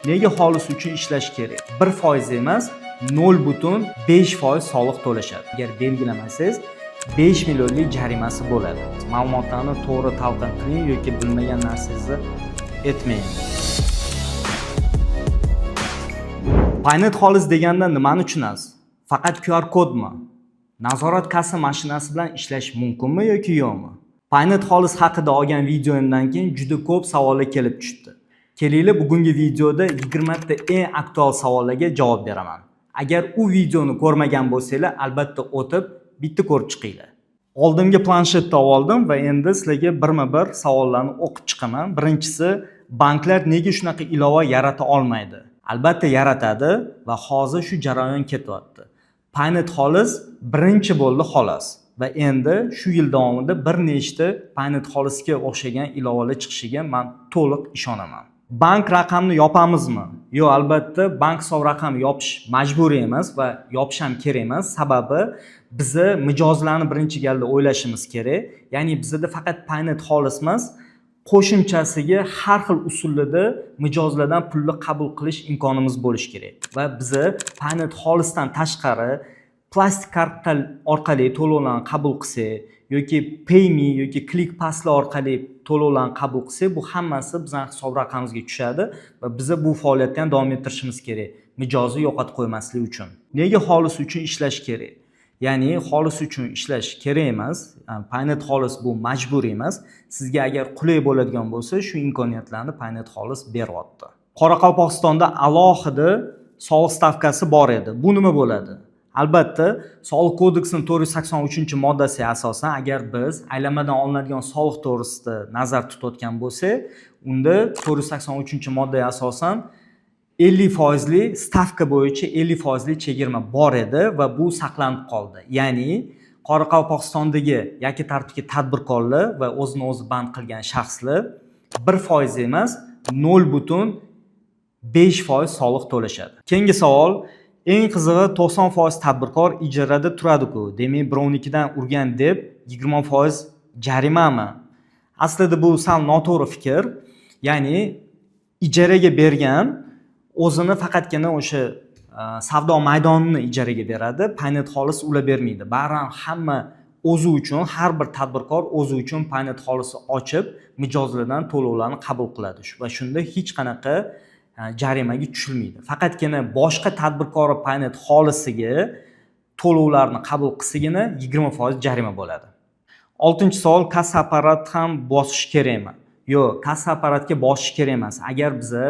Nega xolis uchun ishlash kerak? 1% emas, 0,5% soliq to'lashadi. Agar belgilamasangiz, 5 millionlik jarimasi bo'ladi. Ma'lumotlarni to'g'ri talqin qiling yoki bilmagan narsangizni aytmang. Paynet xolis deganda nimani tushunasiz? Faqat QR kodmi? Nazorat kassa mashinasi bilan ishlash mumkinmi yoki yo'qmi? Paynet xolis haqida olgan videomdan keyin juda ko'p savollar kelib tushdi. Kelinglar, bugungi videoda 20 ta eng aktual savollarga javob beraman. Agar u videoni ko'rmagan bo'lsanglar, albatta o'tib bitta ko'rib chiqinglar. Oldimga planshetni oldim va endi sizlarga birma-bir savollarni o'qib chiqaman. Birinchisi, banklar nega shunaqa ilova yarata olmaydi? Albatta yaratadi va hozir shu jarayon ketyapti. Paynet xolis birinchi bo'ldi xolos va endi shu yil davomida bir nechta Paynet xolisga o'xshagan ilovalar chiqishiga men to'liq ishonaman. Bank raqamni yopamizmi? Yo'q, albatta bank hisob raqami yopish majburiy emas va yopish ham kerak emas. Sababi bizni mijozlarni birinchi galda o'ylashimiz kerak. Ya'ni bizada faqat Paynet xolis emas, qo'shimchasiga har xil usullarda mijozlardan pulni qabul qilish imkonimiz bo'lishi kerak. Va biza Paynet xolisdan tashqari plastik karta orqali to'lovlarni qabul qilsak yoki Payme yoki Click Passlar orqali to'lovlarni qabul qilsak, bu hammasi bizning hisob raqamimizga tushadi va biza bu faoliyatni ham davom ettirishimiz kerak, mijozni yo'qotib qo'ymaslik uchun. Nega xolis uchun ishlash kerak? Ya'ni xolis uchun ishlash kerak emas. Paynet xolis bu majburiy emas. Sizga agar qulay bo'ladigan bo'lsa, shu imkoniyatlarni Paynet xolis beryapti. Qoraqalpog'istonda alohida soliq stavkasi bor edi. Bu nima bo'ladi? Albatta, soliq kodeksining 483-moddasiga asosan, agar biz aylanmadan olinadigan soliq to'g'risida nazar tutayotgan bo'lsak, unda 483-moddaga asosan 50 foizli stavka bo'yicha 50 foizli chegirma bor edi va bu saqlanib qoldi. Ya'ni Qoraqalpog'istondagi yakka tartibli tadbirkorlar va o'zini o'zi band qilgan shaxslar 1% emas, 0,5% soliq to'lashadi. Keyingi savol, eng qizig'i 90% tadbirkor ijarada turadi-ku. Demak, birovnikidan urgan deb 20% jarimami? Aslida bu sal noto'g'ri fikr. Ya'ni ijaraga bergan o'zini faqatgina o'sha savdo maydonini ijaraga beradi, Paynet xolis ular bermaydi. Baribir hamma o'zi uchun, har bir tadbirkor o'zi uchun Paynet xolisi ochib, mijozlardan to'lovlarni qabul qiladi va shunda hech qanaqa jarimaga tushilmaydi. Faqatgina boshqa tadbirkor Paynet xolisiga to'lovlarni qabul qilsagina 20% jarima bo'ladi. 6-savol, kassa apparat ham bosish kerakmi? Yo'q, kassa apparatga bosish kerak emas. Agar biza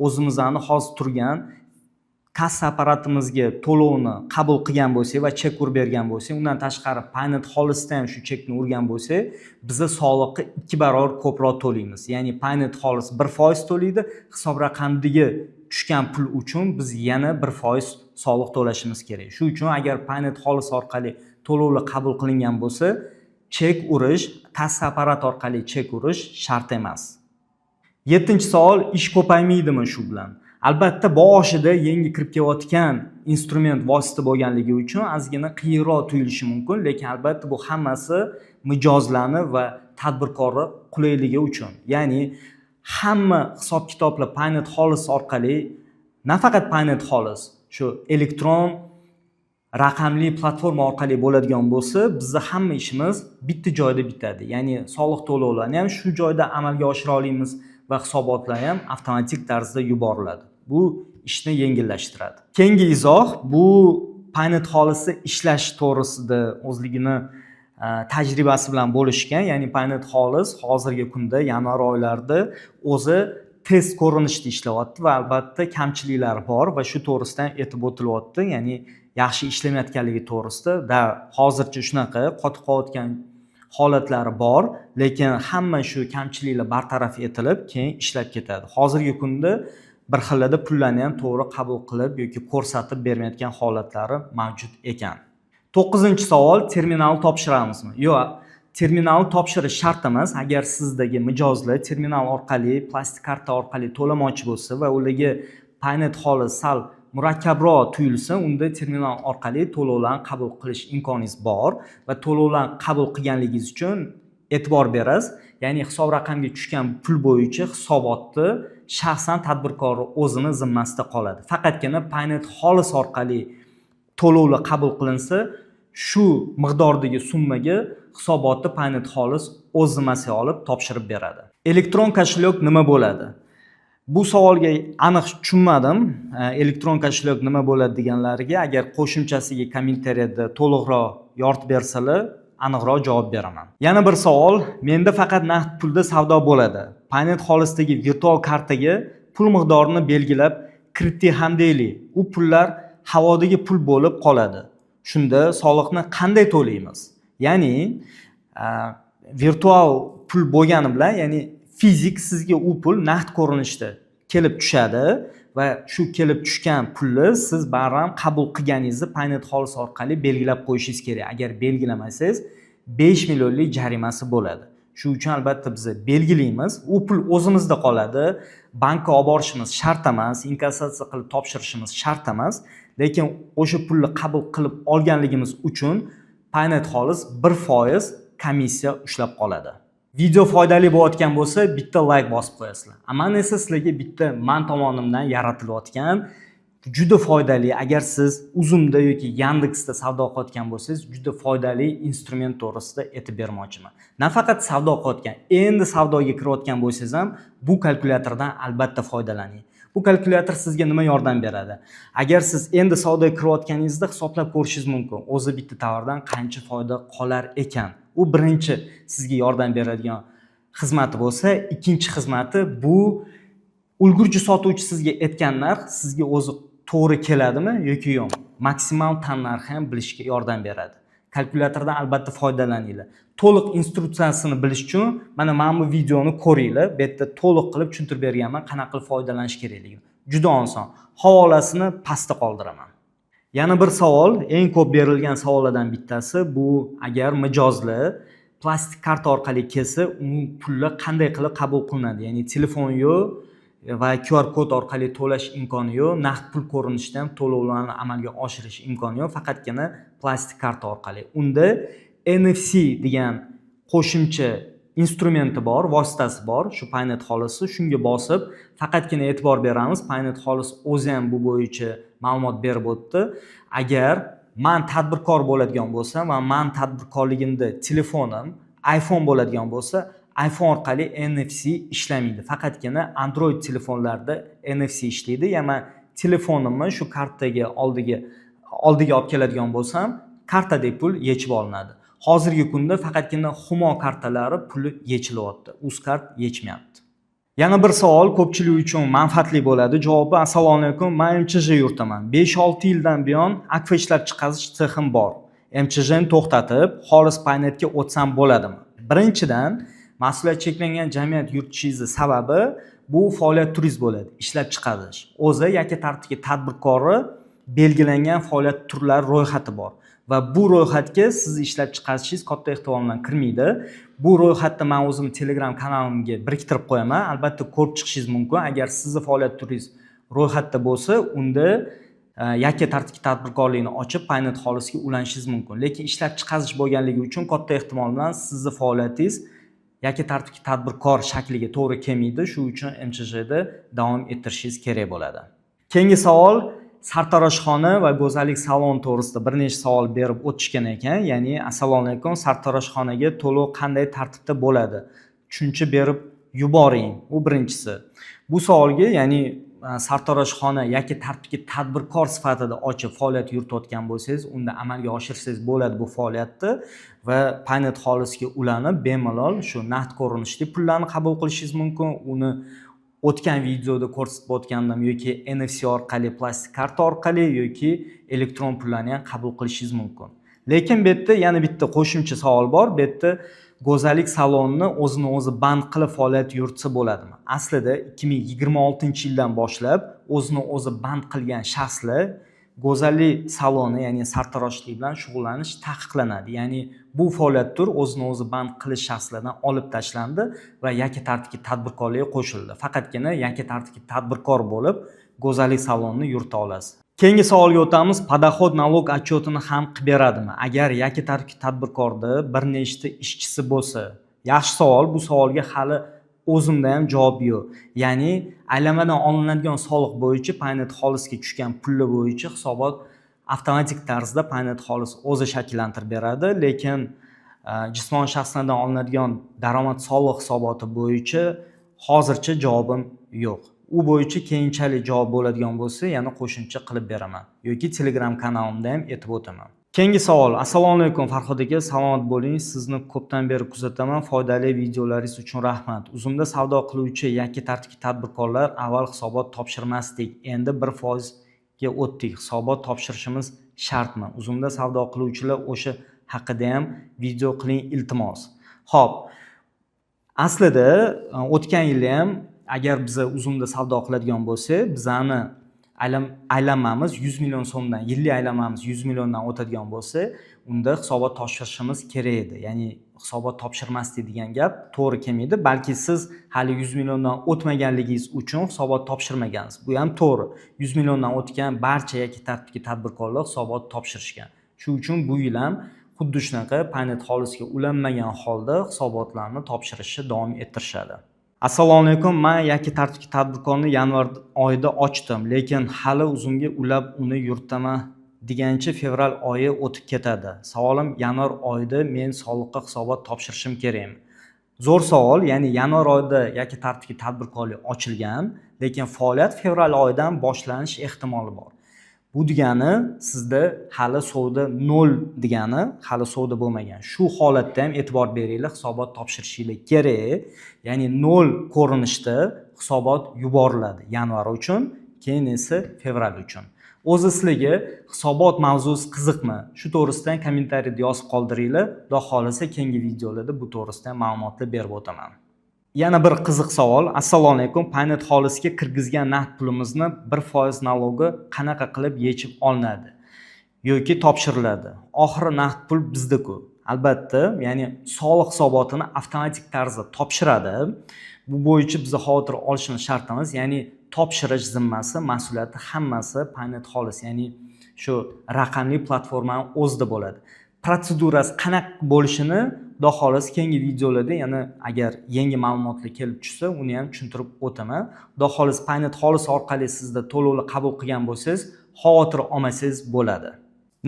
o'zimizni hozir turgan kassa apparatimizga to'lovni qabul qilgan bo'lsak va chek urib bergan bo'lsak, undan tashqari Paynet xolisda ham shu chekni urgan bo'lsak, biza soliqni 2 barobar ko'proq to'laymiz. Ya'ni Paynet xolis 1% to'laydi, hisob raqamdagi tushgan pul uchun biz yana 1% soliq to'lashimiz kerak. Shu uchun agar Paynet xolis orqali to'lovlar qabul qilingan bo'lsa, chek urish, kassa apparat orqali chek urish shart emas. 7-savol, ish ko'paymaydimi shu bilan? Albatta boshida yangi kirib kelayotgan instrument, vosita bo'lganligi uchun ozgina qiyinroq tuyulishi mumkin, lekin albatta bu hammasi mijozlarni va tadbirkorni qulayligi uchun. Ya'ni hamma hisob kitoblar Paynet xolis orqali, nafaqat Paynet xolis, shu elektron raqamli platforma orqali bo'ladigan bo'lsa, bizni hamma ishimiz bitta joyda bitadi. Ya'ni soliq to'lovlarni ham shu joyda amalga oshira olamiz va hisobotlar ham avtomatik tarzda yuboriladi. Bu ishni yengillashtiradi. Keyingi izoh, bu Paynet xolisi ishlash to'g'risida o'zligini tajribasi bilan bo'lishgan. Ya'ni Paynet xolis hozirgi kunda yanvar oylarida o'zi test ko'rinishda ishlayapti va albatta kamchiliklari bor va shu to'g'risida ham aytib o'tilyapti. Ya'ni yaxshi ishlamayotganligi to'g'risida da hozircha shunaqa qotib qolayotgan holatlari bor, lekin hamma shu kamchiliklar bartaraf etilib, keyin ishlab ketadi. Hozirgi kunda bir xillarda pullarni ham to'g'ri qabul qilib yoki ko'rsatib bermayotgan holatlari mavjud ekan. 9-savol, terminal topshiramizmi? Yo'q, terminal topshirish shart emas. Agar sizdagi mijozlar terminal orqali, plastik karta orqali to'lamoqchi bo'lsa va ularga Paynet xolis sal murakkabroq tuyulsa, unda terminal orqali to'lovlarni qabul qilish imkoningiz bor va to'lovlarni qabul qilganligingiz uchun e'tibor berasiz. Ya'ni hisob raqamga tushgan pul bo'yicha hisobotni shaxsan tadbirkorni o'zini zimmasida qoladi. Faqatgina Paynet xolis orqali to'lovlar qabul qilinsa, shu miqdordagi summaga hisobotni Paynet xolis o'z zimmasiga olib topshirib beradi. Elektron кошелёк nima bo'ladi? Bu savolga aniq tushunmadim. Elektron кошелёк nima bo'ladi deganlariga agar qo'shimchasiga kommentariyada to'liqroq yoritib bersalar, aniqroq javob beraman. Yana bir savol: menda faqat naqd pulda savdo bo'ladi. Paynet xolisdagi virtual kartaga pul miqdorini belgilab kiritdik ham deylik. U pullar havodagi pul bo'lib qoladi. Shunda soliqni qanday to'laymiz? Ya'ni virtual pul bo'lgani bilan, ya'ni fizik sizga u pul naqd ko'rinishda kelib tushadi va shu kelib tushgan pulni siz baribir ham qabul qilganingizni Paynet xolis orqali belgilab qo'yishingiz kerak. Agar belgilamasangiz, 5 millionlik jarimasi bo'ladi. Shu uchun albatta biz belgilaymiz. U pul o'zimizda qoladi. Bankka olib borishimiz shart emas, inkassatsiya qilib topshirishimiz shart emas, lekin o'sha pulni qabul qilib olganligimiz uchun Paynet xolis 1% komissiya ushlab qoladi. Video foydali bo'layotgan bo'lsa, bitta layk bosib qo'yasizlar. A man esa sizlarga bitta man tomonimdan yaratilayotgan juda foydali, agar siz Uzumda yoki Yandeksda savdo qilayotgan bo'lsangiz, juda foydali instrument to'g'risida aytib bermoqchiman. Nafaqat savdo qilayotgan, endi savdoga kirayotgan bo'lsangiz ham bu kalkulyatordan albatta foydalaning. Bu kalkulyator sizga nima yordam beradi? Agar siz endi savdoga kirayotganingizda hisoblab ko'rishingiz mumkin, o'zi bitta tovardan qancha foyda qolar ekan. U birinchi sizga yordam beradigan xizmati bo'lsa, ikkinchi xizmati bu ulgurji sotuvchi sizga aytgan narx sizga o'zi to'g'ri keladimi yoki yo'q, maksimal tannarxi ham bilishga yordam beradi. Kalkulyatordan albatta foydalaninglar. To'liq instruksiyasini bilish uchun mana bu videoni ko'ringlar. Bu yerda to'liq qilib tushuntirib berganman, qanaqa qilib foydalanish kerakligini. Juda oson. Havolasini pastda qoldiraman. Yana bir savol, eng ko'p berilgan savollardan bittasi bu: agar mijozlar plastik karta orqali kelsa, u pullar qanday qilib qabul qilinadi? Ya'ni telefon yo'q va QR kod orqali to'lash imkoni yo'q, naqd pul ko'rinishida ham to'lovlarni amalga oshirish imkoni yo'q, faqatgina plastik karta orqali. Unda NFC degan qo'shimcha instrumenti bor, vositasi bor shu Paynet xolisi. Shunga bosib, faqatgina e'tibor beramiz, Paynet xolis o'zi ham bu bo'yicha ma'lumot berib o'tdi. Agar man tadbirkor bo'ladigan bo'lsam va man tadbirkorligimda telefonim iPhone bo'ladigan bo'lsa, iPhone orqali NFC ishlamaydi. Faqatgina Android telefonlarda NFC ishlaydi. Ya'ni man telefonimni shu kartaga oldiga olib keladigan bo'lsam, kartadagi pul yechib olinadi. Hozirgi kunda faqatgina Humo kartalari puli yechilyapti, Uzcard yechmayapti. Yana bir savol ko'pchilik uchun manfaatli bo'ladi javobi. Assalomu alaykum, man МЧЖ yuritaman. 5-6 yildan buyon akfa ishlab chiqarish sexim bor. МЧЖ ni to'xtatib, xolis Paynetga o'tsam bo'ladimi? Birinchidan, mas'uliyati cheklangan jamiyat yuritishingizni sababi bu faoliyat turingiz bo'ladi, ishlab chiqarish. O'zi yakka tartibdagi tadbirkorni belgilangan faoliyat turlari ro'yxati bor va bu ro'yxatga sizni ishlab chiqarishingiz katta ehtimol bilan kirmaydi. Bu ro'yxatni man o'zim Telegram kanalimga biriktirib qo'yaman, albatta ko'rib chiqishingiz mumkin. Agar sizni faoliyat turingiz ro'yxatda bo'lsa, unda yakka tartibli tadbirkorlikni ochib, Paynet xolisga ulanishingiz mumkin. Lekin ishlab chiqarish bo'lganligi uchun katta ehtimol bilan sizni faoliyatingiz yakka tartibli tadbirkor shakliga to'g'ri kelmaydi. Shu uchun МЧЖ da davom ettirishingiz kerak bo'ladi. Keyingi savol: sartaroshxona va go'zallik saloni to'g'risida bir nechta savol berib o'tishgan ekan. Ya'ni, assalomu alaykum, sartaroshxonaga to'lov qanday tartibda bo'ladi, tushuncha berib yuboring. U birinchisi. Bu savolga, ya'ni sartaroshxona yakka tartibli tadbirkor sifatida ochib faoliyat yuritayotgan bo'lsangiz, unda amalga oshirsangiz bo'ladi bu faoliyatni va Paynet xolisga ulanib, bemalol shu naqd ko'rinishda pullarni qabul qilishingiz mumkin. Uni o'tgan videoda ko'rsatib o'tgandim, yoki NFC orqali, plastik karta orqali yoki elektron pullarni ham qabul qilishingiz mumkin. Lekin bu yerda yana bitta qo'shimcha savol bor. Bu yerda go'zallik salonini o'zini o'zi band qilib faoliyat yuritsa bo'ladimi? Aslida 2026-yildan boshlab o'zini o'zi band qilgan shaxslar go'zallik saloni, ya'ni sartaroshlik bilan shug'ullanish taqiqlanadi. Ya'ni bu faoliyat tur o'zini o'zi band qilish shaxslardan olib tashlandi va yakka tartibli tadbirkorlikka qo'shildi. Faqatgina yakka tartibli tadbirkor bo'lib go'zallik salonini yurita olasiz. Keyingi savolga o'tamiz. Подоход налог отчет ini ham qilib beradimi, agar yakka tartibli tadbirkorda bir nechta ishchisi bo'lsa? Yaxshi savol. Bu savolga hali O'zimda ham javob yo'q. Ya'ni aylanmadan olinadigan soliq bo'yicha Paynet xolisga tushgan pulli bo'yicha hisobot avtomatik tarzda Paynet xolis o'zi shakllantirib beradi, lekin jismoniy shaxslardan olinadigan daromad soliq hisoboti bo'yicha hozircha javobim yo'q. U bo'yicha keyinchalik javob bo'ladigan bo'lsa, yana qo'shimcha qilib beraman yoki Telegram kanalimda ham aytib o'taman. Keyingi savol. Assalomu alaykum, Farhod aka, salomat bo'ling. Sizni ko'pdan beri kuzataman. Foydali videolaringiz uchun rahmat. Uzumda savdo qiluvchi yakka tartibli tadbirkorlar avval hisobot topshirmasdik, endi 1%ga o'tdik. Hisobot topshirishimiz shartmi? Uzumda savdo qiluvchilar, o'sha haqida ham video qiling, iltimos. Xo'p, aslida o'tgan yili ham agar biza Uzumda savdo qiladigan bo'lsak, bizani aylanmamiz 100 million so'mdan, yillik aylanmamiz 100 milliondan o'tadigan bo'lsa, unda hisobot topshirishimiz kerak edi. Ya'ni hisobot topshirmasdik degan gap to'g'ri kelmaydi. Balki siz hali 100 milliondan o'tmaganligingiz uchun hisobot topshirmagansiz. Bu ham to'g'ri. 100 milliondan o'tgan barcha yakka tartibli tadbirkorlar hisobot topshirishgan. Shu uchun bu yil ham xuddi shunaqa Paynet xolisga ulanmagan holda hisobotlarni topshirishni davom ettirishadi. Assalomu alaykum. Man yakka tartibli tadbirkorni yanvar oyida ochdim, lekin hali Uzumga ulab uni yuritaman degancha fevral oyi o'tib ketadi. Savolim, yanvar oyida men soliqqa hisobot topshirishim kerakmi? Zo'r savol. Ya'ni yanvar oyida yakka tartibli tadbirkorlik ochilgan, lekin faoliyat fevral oyidan boshlanish ehtimoli bor. Bu degani sizda hali savdo nol degani, hali savdo bo'lmagan. Shu holatda ham e'tibor beringlar, hisobot topshirishinglar kerak. Ya'ni nol ko'rinishda hisobot yuboriladi yanvar uchun, keyin esa fevral uchun. O'zi sizlarga hisobot mavzusi qiziqmi? Shu to'g'risida ham kommentariyada yozib qoldiringlar. Xudo xohlasa, keyingi videolarda bu to'g'risida ham ma'lumotlar berib o'taman. Yana bir qiziq savol. Assalomu alaykum. Paynet xolisga kirgizgan naqd pulimizni 1% налог i qanaqa qilib yechib olinadi yoki topshiriladi? Oxiri naqd pul bizda-ku. Albatta, ya'ni soliq hisobotini avtomatik tarzda topshiradi. Bu bo'yicha biza xavotir olishimiz shart emas. Ya'ni topshirish zimmasi, mas'uliyati hammasi Paynet xolis, ya'ni shu raqamli platformani o'zida bo'ladi. Protsedurasi qanaqa bo'lishini, xudo xohlasa, keyingi videolarda yana agar yangi ma'lumotlar kelib tushsa, uni ham tushuntirib o'taman. Xudo xohlasa, Paynet xolis orqali sizda to'lovlar qabul qilgan bo'lsangiz, xavotir olmasangiz bo'ladi.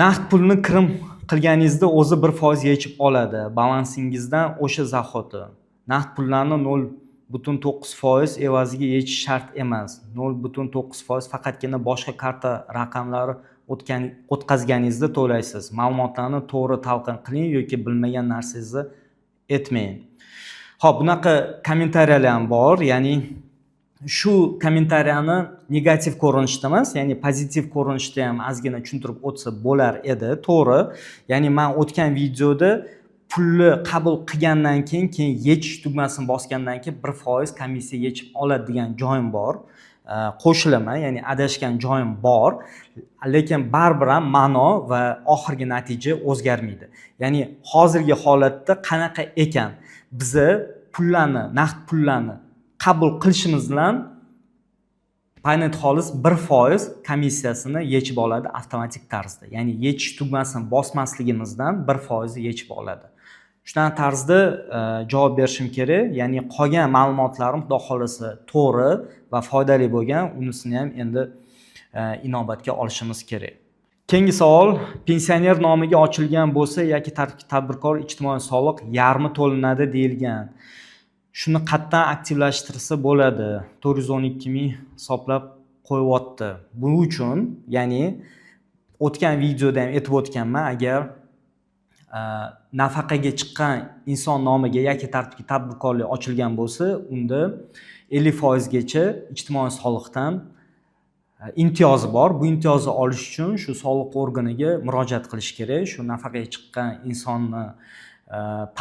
Naqd pulni kirim qilganingizda o'zi 1% yechib oladi balansingizdan o'sha zahoti. Naqd pullarni 0,9% evaziga yechish shart emas. 0,9% faqatgina boshqa karta raqamlari o'tkazganingizda to'laysiz. Ma'lumotlarni to'g'ri talqin qiling yoki bilmagan narsangizni aytmang. Xo'p, bunaqa kommentariyalar ham bor. Ya'ni shu kommentariyani negativ ko'rinishda emas, ya'ni pozitiv ko'rinishda ham ozgina tushuntirib o'tsa bo'lar edi. To'g'ri. Ya'ni man o'tgan videoda pulni qabul qilgandan keyin yechish tugmasini bosgandan keyin 1% komissiya yechib oladi degan joyim bor. Qo'shilaman, ya'ni adashgan joyim bor, lekin baribir ham ma'no va oxirgi natija o'zgarmaydi. Ya'ni hozirgi holatda qanaqa ekan, biza pullarni, naqd pullarni qabul qilishimiz bilan Paynet xolis 1% komissiyasini yechib oladi avtomatik tarzda. Ya'ni yechish tugmasini bosmasligimizdan 1% yechib oladi. Shunaqa tarzda javob berishim kerak. Ya'ni qolgan ma'lumotlarim, xudo xohlasa, to'g'ri va foydali bo'lgan, unisini ham endi inobatga olishimiz kerak. Keyingi savol. Pensioner nomiga ochilgan bo'lsa yoki tadbirkor, ijtimoiy soliq yarmi to'lanadi deyilgan. Shuni qayerdan aktivlashtirsa bo'ladi? 412 ming hisoblab qo'yyapti. Bu uchun, ya'ni o'tgan videoda ham aytib o'tganman, agar nafaqaga chiqqan inson nomiga yakka tartibli tadbirkorlik ochilgan bo'lsa, unda 50%gacha ijtimoiy soliqdan imtiyozi bor. Bu imtiyozni olish uchun shu soliq organiga murojaat qilish kerak. Shu nafaqaga chiqqan insonni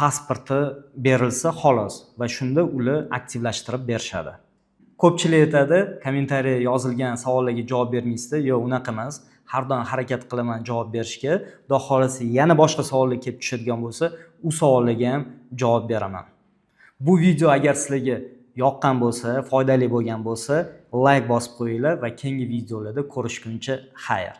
pasporti berilsa, xolos, va shunda ular aktivlashtirib berishadi. Ko'pchilik aytadi, kommentariya yozilgan savollarga javob bermaysizda. Yo'q, unaqa emas, har doim harakat qilaman javob berishga. Xudo xohlasa, yana boshqa savollar kelib tushadigan bo'lsa, u savollarga ham javob beraman. Bu video agar sizlarga yoqqan bo'lsa, foydali bo'lgan bo'lsa, layk bosib qo'yinglar va keyingi videolarda ko'rishguncha xayr.